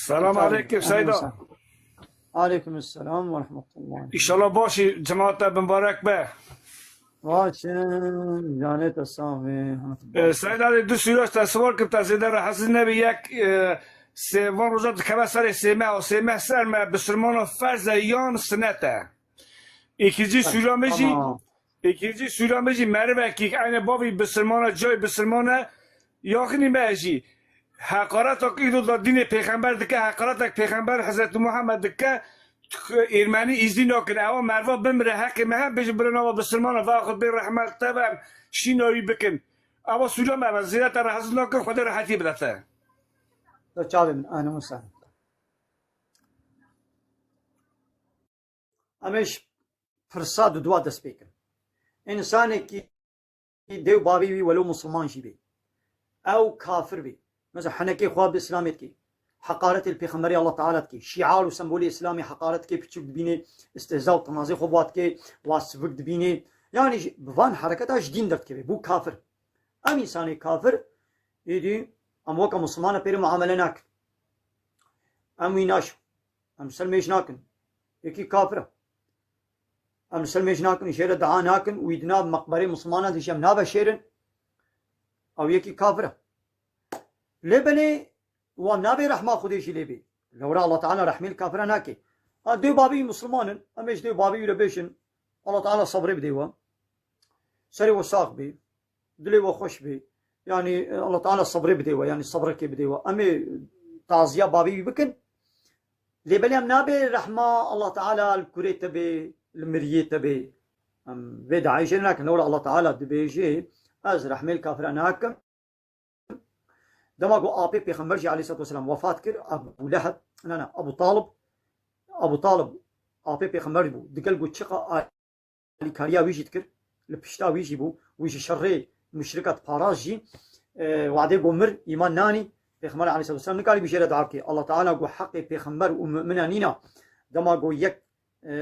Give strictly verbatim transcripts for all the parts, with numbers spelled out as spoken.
Selam aleyküm Seyda. Aleyküm selam ve rahmetullah. İnşallah başî, cemaat te mübarek be. Başin, canê te sax be. Ee, Seyda, de du sûre te siwar kim, te zêde rahatsiz nebî. Yek, e, sê, van roja dikeve serê sême, o sême ser me, bisilmana ferz e yan sinet e? Îkinci sûra me jî, tamam. Îkinci sûra me jî merivekî, eynê bavî bisilmana, cayê bisilmana, yaxinî me jî. Heqareta îdo da dînê pêxember dike, heqaretek pêxember Hezretî Muhammed dike, êrmenî îzî nakin. Ewa merva bimire, heqê me hem bêjin bira nava bisilmana, vexwe bê rehmet tevem, şîna wî bikin. Ewa sûra me, zêde te rahatsiz nakin, Xwedê rehetî bide te. Da çavê min, ahlen we sehlen. Em ê ji pirsa duduwa dest pê kin. Însanekî dê û bavê wî welo misilman jî bê, ew kafir bê. Mesela henekê xwe bi Îslamê dikê. Heqaretê li Pêxemberê Allah Teala dikê. Şiar û sembolê Îslamê heqaret dikê, piçûk dibînê, istihza û tinazê xwe bi wan dikê, wan sivik dibînê. Yanî ji, bi van hereketa ji dîn derdikeve, bû kafir. Em însanê kafir, êdî em weke misilmana pê re muamele nakin. Em wî naşin. Em ser mêj nakin. Yekî kafir e. Em li ser mêj nakin, jê re dua nakin û wî di nav meqberê misilmanan de jî em naveşêrin. Ew yekî kafir e. Lê belê wan nabê rehma Xwedê jî lê bê. Lewra Allah Teala rehmê li kafira nake. Ha, dê û bavê wî misilman in, em ê ji dê û bavê wî re bêjin, Allah Teala sebrê bidê we. Serê we sax bê. Dilê we xweş bê. Yanî, e, Allah Teala sebrê bidê we, yanî sebrekê bidê we. Em ê taziya bavê wî bikin. Lê belê em nabê rehma Allah Teala li kurê te bê, li miriyê te bê. Em vê dayê jê nakin. Lewra Allah Teala dibêje, ez rehmê li kafira nakim. Dema ku apê Pêxember jî aleyhissalatu vesselam wefat kir, Ebu Leheb, na, na, Ebu Talib, Ebu Talib apê Pêxember bû. Digel ku çiqa alîkariya wî jî dikir, li pişta wî jî bû, wî ji şerê muşrika diparast jî, e, wadê ku mir, îman nanî, Pêxember aleyhissalatu vesselam nikarî bi jê re dua bike. Allah Teala ku heqê Pêxember û mumina nîna, dema ku yek, e,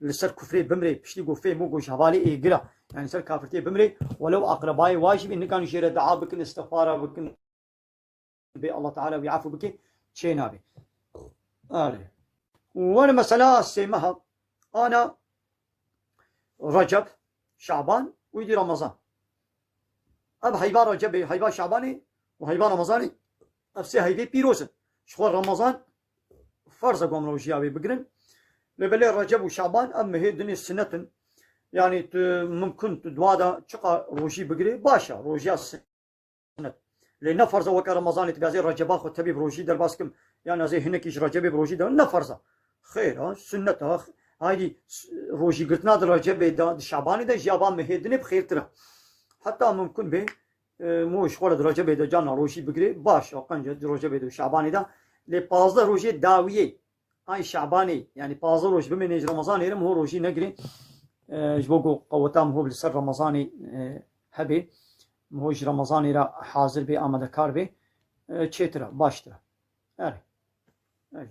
li ser kufrê bimrê, piştî ku fêm û ku ji hevalê êgir a, yanî ser kafirtiyê bimrê, welew aqrebayê wa jî bê, nikanî jê re dua bikin, istixfara bikin, bê Allah Teala wî efû bike, çê nabe. Erê. Were mesela sê meha, ana Receb, Şaban û îdî Ramazan. Ev heyva Recebê, heyva Şabanê û heyva Ramazanê, ev sê heyvê pîroz in. Ji xwe Ramazan ferz e ku em rojiya wê bigirin. Lê belê Receb û Şaban ev mehê dinê sinet in. Yanî tu mimkun tu dua de çiqa rojî bigirê, baş e, rojiya sinet. Lê ne ferz e weke Remezanê tu bê ez ê Receba xwe tevî bi rojî derbas kim, yan ez ê hinekî ji Recebê bi rojî de, ne ferz e. Xêr e, sunnet e. Haydî s-, rojî girtina di Recebê de, di Şabanê de ji ya van mehê dinê bi xêrtir e. Heta mimkun bê, e, mo ji xwe re di Recebê de carna rojî bigirê, baş e, qenc e, di Recebê de û Şabanê de. Lê pazdeh rojê dawiyê, ay Şabanê, yanî pazdeh roj bimêne ji Remezanê re, miho rojî negirê. E, ji bo ku qeweta miho li ser Remezanê, e, hebê, miho ji Remezanê re hazir bê, amadekar bê, e, çêtir e, baştir e. Erê. Erê,